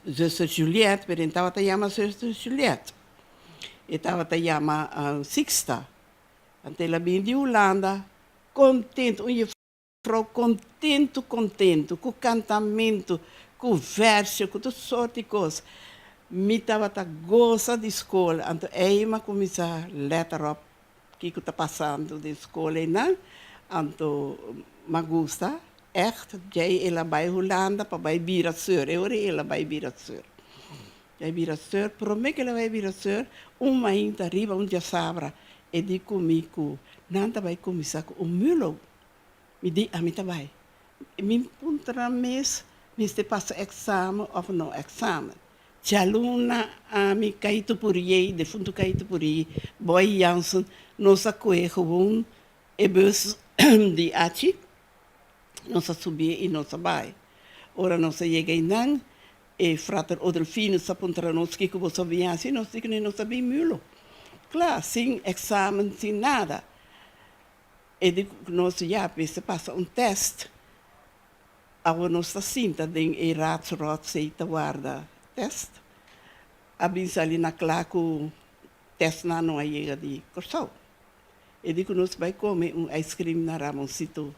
zuster Juliette, pero e tabata yama zuster Juliette, e tabata yama Sixta. Anto el a bini di Hulanda kontentu, un Frou kontentu kontentu ku kantamentu, ku vèrsio, ku tur sort di kos. Mi tabata gosa di skol, anto ei mi a kuminsá lèt ròp kiko ta pasando den skol einan. Anto mi a gusta ègt. Djei el a bai Hulanda pa bai bira sùr, e ora ei el a bai bira sùr. Bai bira sùr, promé ku el a bai bira sùr, un mainta riba un djasabra e di ku mi ku nan ta bai kuminsá ku un mulo. Mi di, ami ta bai. Mi puntra mes, mester pasa examen of no examen. Djaluna ami, Kaito Puriey, defuntu Kaito Puriey, Boy Jansen, nos a kohe gewoon e bus di achi, nos a subi i nos a bai. Ora nos a yega einan, e frater Odelfinus a puntra nos kiko boso a bin hasi, nos di ku nos a bin mulo. Kla, sin examen, sin nada. E di ku nos ya mester pasa un tèst. Awor nos ta sinta den e raadsrotsei ta warda tèst. A bin sali na kla ku tèstnan no a yega di Kòrsou. E di ku nos bai kome un ijskrim na Ramoncito,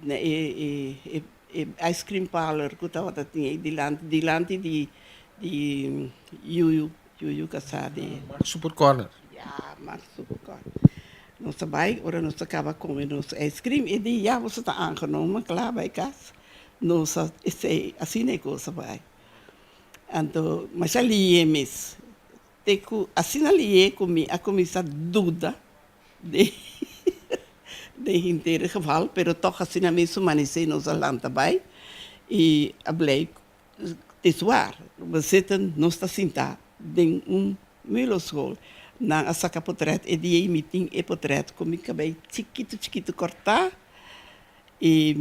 na e e e ice cream parlor ku tabata tin ei dilanti dilanti di di Yuyu Yuyu kasá di. Max Super Corner. Ya, Max Super Corner. Nos a bai, ora nos a kaba kome nos ice cream, e di, ya boso ta aangenomen, kla bai kas. Nos a, esei, asina e kos a bai. Anto, masha lié mes. Te ku asina lié ku mi a kuminsá duda den den henter e geval, pero tòg asina mes su manisé nos a lanta bai i a blei te zwaar. We zitten, nos ta sintá den un mulo school. Nan a saka potrèt e dia i mi tin e potrèt ku mi kabei chikitu chikitu kòrtá i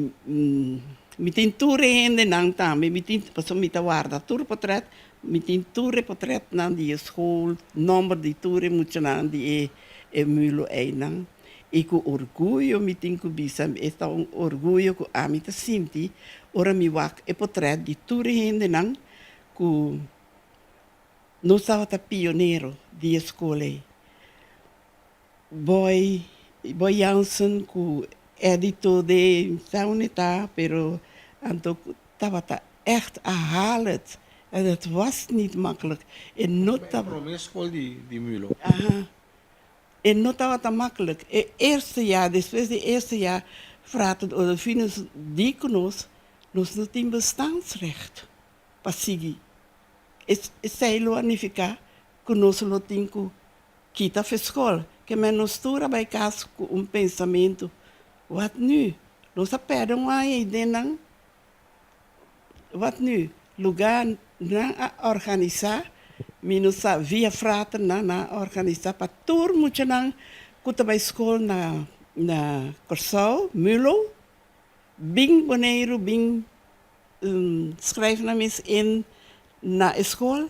mi tin tur e hendenan tambe mi tin pasobra mi ta warda tur potrèt mi tin tur e potrètnan di e skol nòmber di tur e muchanan di e e mulo einan i ku orguyo mi tin ku bisa e ta un orguyo ku ami ta sinti ora mi wak e potrèt di tur e hendenan ku Nos tabata pionero di e skol ei. Boy, Boy Jansen ku Eddie Tode, mi sa unda e ta, pero anto tabata ègt a haal het. En het was niet makkelijk. E no E promé skol di Mulo. Aha. E no tabata makkelijk. E eerste jaar, despues di e eerste jaar, frater Odolfinus di ku nos, nos no tin bestaansrecht pa sigui. Esei lo a nifiká ku nos lo tin ku kita fe skol. Ke men nos tur a bai kas ku un pensamentu, Wat nu? Nos a pèrdè un aña ei den nan. Wat nu? Lugá nan a organisá, mi no sa, via fraternan nan a organisá pa tur muchanan ku ta bai skol na na Kòrsou, Mulo, bin Boneiru, bin Schrijf nan mes in na e skol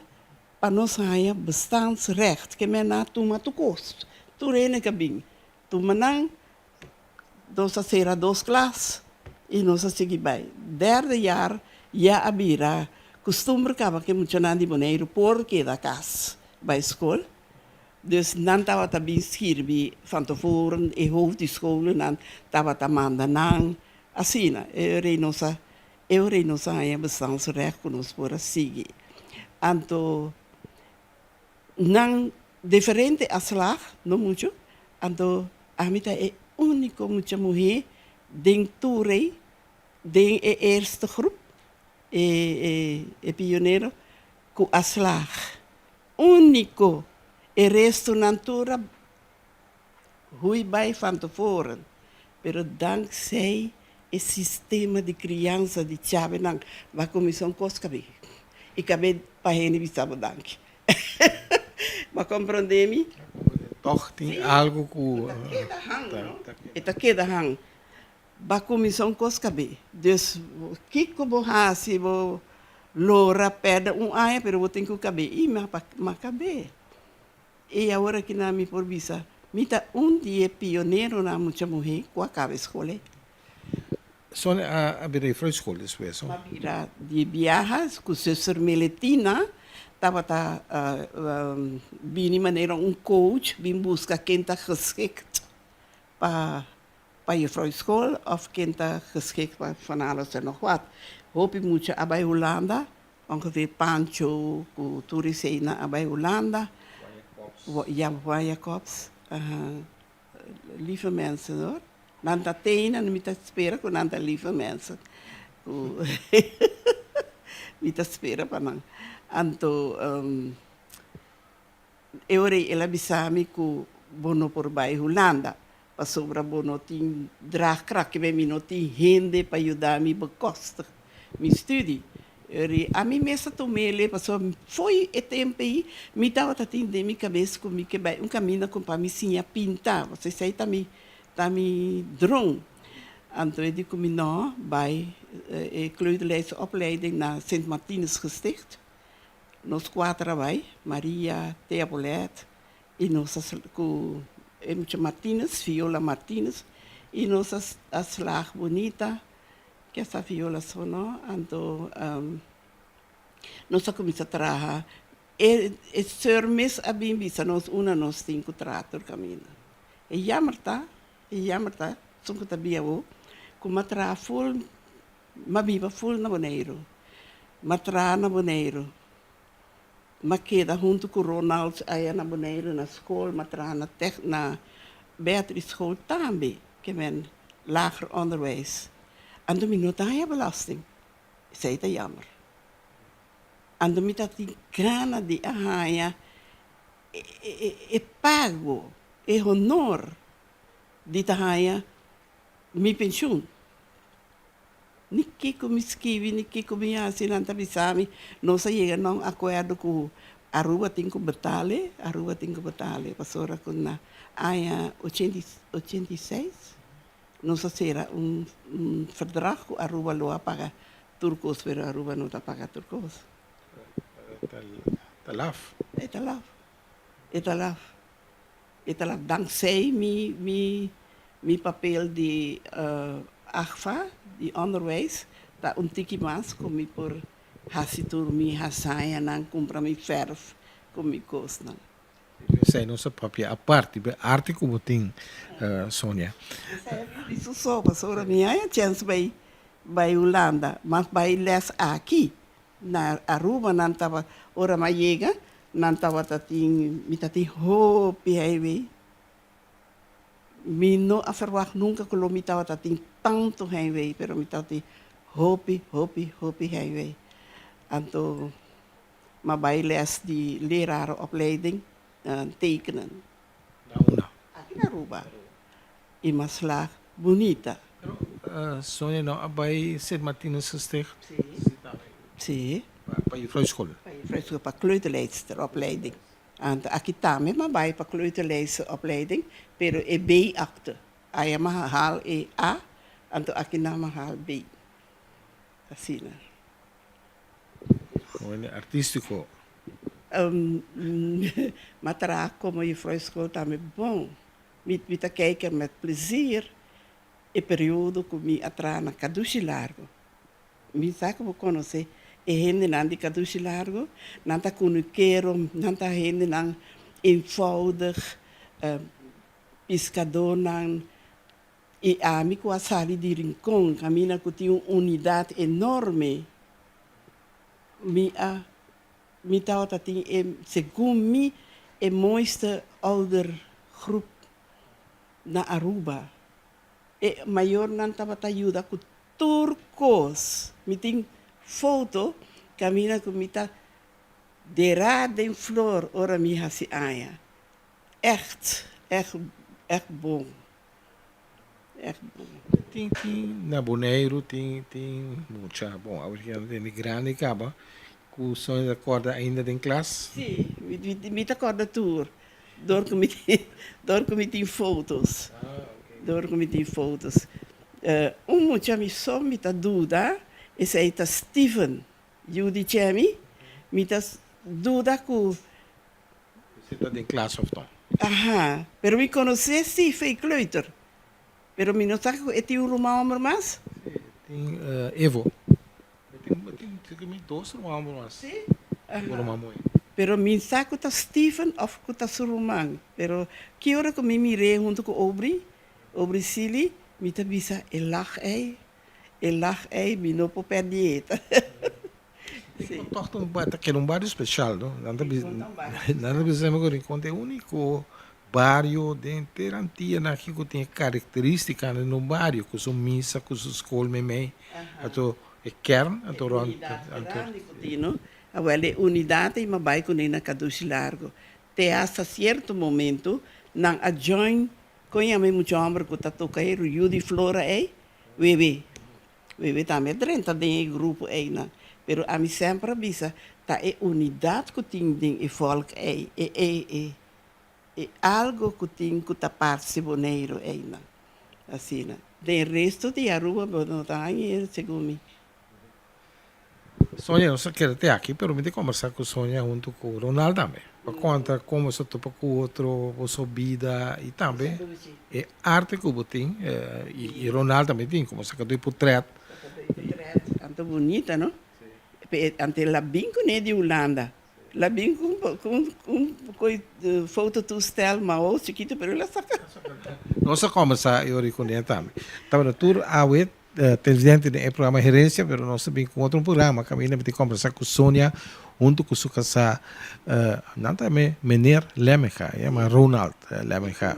pa nos haña bestaansrecht. Ke men a tuma tur kos. Tur hende ka bin tuma nan. Nos a sera dos klas i nos a sigui bai. Derde jaar ya a bira kustumber kaba ke muchanan di Boneiru por keda kas bai skol. Dus nan tabata bin skirbi van tevoren, e hoofd di scholennan tabata manda nan. Asina, e rei nos a e rei nos a haña bestaansrecht ku nos por a sigui. Anto nan diferente a slag, no muchu, anto ami ta e úniko mucha muhé den tur rei, den e eerste groep, e e e pionero ku a slag. Úniko! E restonan tur a Hui bai van tevoren, pero dankzij e sistema di crianza di chavenan ba cuminsa un cos cabe y cabe pa hende bisa bo danki. Bo a comprende mi? Toch tin algo cu Ta keda hang, no? E ta keda hang. Ba cuminsa un cos cabe. Dus kico bo haci bo lora perde un aña pero bo tin cu cabe y ma cabe. I awor aki nan mi por bisa, mi ta un di e pioneronan mucha muhé ku a kaba e skol ei. Sonia a bira jufrou di skol despues, no? A bira di biaha ku zuster Meletina tabata bini manera un coach bin buska ken ta geschikt pa pa jufrou di skol òf ken ta geschikt pa van alles en nog wat. Hopi mucha a bai Hulanda Ongeveer Pancho ku tur eseinan a bai Hulanda. Ja, Juan Jacobs. Aha. Lieve mensen hoor. Nan ta tenen, mi ta spera ku nan ta lieve mensen. Ku mi ta spera pa nan. Anto e ora ei el a bisa mi ku bo no por bai Hulanda pasobra bo no tin draagkracht, kiba mi no tin hende pa yuda mi bekostig mi studi. Eri ami mes a tum'el pasobra fo'i e tempu ei mi tabata tin den mi kabes ku mi ke bai un kaminda ku pa mi siña pinta, pasobra esei ta mi ta mi dron. Anto e di ku mi no bai e kleuterleidersopleiding na Sint Martinus Gesticht. Nos kuater a bai, Maria, Thea Polet i nos a ku e mucha Martinus, Viola Martinus, i nos a slag bunita. Ke sa viola so no, anto nos a kuminsá traha. E e seur mes a bin bisa nos una nos tin ku traha tur kaminda. E yammer ta, e yammer ta, esun ku ta bia bo, ku m'a traha ful, m'a biba ful na Boneiru, m'a traha na Boneiru, m'a keda huntu ku Ronald aya na Boneiru na skol, m'a traha na tèk na Beatrice school tambe. Ke men lager onderwijs. Anto mi no ta haña belasting. Esei ta jammer. Anto mi ta tin gana di a haña e pago, e honor di ta haña mi penshun. Ni kiko mi skibi, ni kiko mi hasi, nan ta bisa mi. Nos a yega na un akuerdo ku. Aruba tin ku betale, Aruba tin ku betale pasobra ku na aña ochenta i ochenta i seis nos a sera un un verdrag ku Aruba lo a paga tur kos pero Aruba no ta paga tur kos. Ta laf. E ta laf. E ta laf. E ta laf. Dankzij mi mi mi papel di AGFA di onderwijs ta un tiki mas ku mi por Hasi tur mi hazañanan, kumpra mi fèrf ku mi kosnan. Esei nos a papia apart di e arte ku bo tin, Sonia. Esei a bini su so, pasobra mi haña chèns bai bai Hulanda, mas bai lès aki na Aruba nan tabata, ora mi a yega nan tabata tin, mi ta tin hopi heimwee. Mi no a ferwagt nunca cu lo mi tabata tin tanto heimwee, pero mi tabatin hopi, hopi, hopi heimwee. Anto m'a bay les di lerarenopleiding tekenen. Na unda? Aki na Aruba. Y m'a slaag bunita. Pero Sonia no a bay Sint Martinus Gesticht? Si. Si. Pa juffrouwschool? Pa juffrouwschool, pa kleuterleidsteropleiding. Anto aki tambe m'a bai pa kleuterleidsteropleiding, pero e B-akte. Aya m'a haal e A, anto aki nan m'a haal B. Asina. Hende artístiko. M'a traha komo juffrouwschool tambe bon. Mi mi ta kijken met plezier e periodo ku mi a traha na Kadushi Largo. Mi sa ku bo konosé e hendenan di Kadushi Largu, nan ta kunukero, nan ta hendenan eenvoudig, piskadónan. I ami ku a sali di Rincon, kaminda ku tin un unidat enorme, mi a mi tabata tin e, segun mi, e mooiste oudergroep na Aruba. E mayornan tabata yuda ku tur kos. Mi tin foto kaminda ku mi ta derá den flor ora mi hasi aña. Ègt, ègt, ègt bon. Ègt bon. Tin, tin na Boneiru tin, tin mucha, bon, awor ki nan tende grandi kaba, ku Sonia ta kòrda ainda den klas? Sí, mi, mi ta kòrda tur. Dor ku mi tin, dor ku mi tin fotos. Dor ku mi tin fotos. Un mucha mi so mi ta duda, esei ta Steven, yu di Chemi. Mi ta duda ku. Esei ta den klas of no? Aha, pero mi konosé si fei kleuter. Pero mi no sa ku e tin un ruman homber mas. Si, e tin Evo. E tin, e tin, si ku mi dos ruman homber mas. Si? Un ruman muhé. Pero mi sa ku ta Steven of ku ta su ruman. Pero ki ora ku mi mir'é huntu ku Aubrey, Aubrey Sealy, mi ta bisa e lag ei, e lag ei mi no por pèrdí e. Rincon tòg ta un ba, ta keda un bario speshal, no? Nan ta bisa, nan ta bisa semper ku Rincon ta e úniko Bario den henter Antianan aki ku tin e karakteristikanan di un bario, ku su misa, ku su skol meimei, anto e kern, anto rònt. E unidat grandi ku tin, no? Awel, e unidat ei m'a bai kuné na Kadushi Largo. Te hasta sierto momento nan a join, kon yama e mucha hòmber ku ta toka e yu di Flora ei? Wewe. Wewe tambe a drenta den e grupo einan. Pero ami semper a bisa, ta e unidat ku tin den e vòlk ei, e e e E algo cu tin cu ta parse Boneiru eynan. Asina. Den resto di Aruba bo no ta haña segun mi. Sonia nos a keda te aki pero mi ta combersa cu Sonia hunto cu Ronald tambe pa conta con boso a topa cu otro, boso bida y tambe e arte cu bo tin y Ronald tambe tin como saca dui potret. Saca dui potret tanto bunita no. Ante el a bin cune di Hulanda. La bin cu un coy fototoestel mao chikito pero el a saca. Nos a combersa e ora cu ne tambe. Tabata tur awe televidente den e programa Herencia pero nos a bin cu otro programa caminda mi tin combersa cu Sonia hunto cu su casa nan ta yama Meneer Lemmega e yama Ronald Lemmega.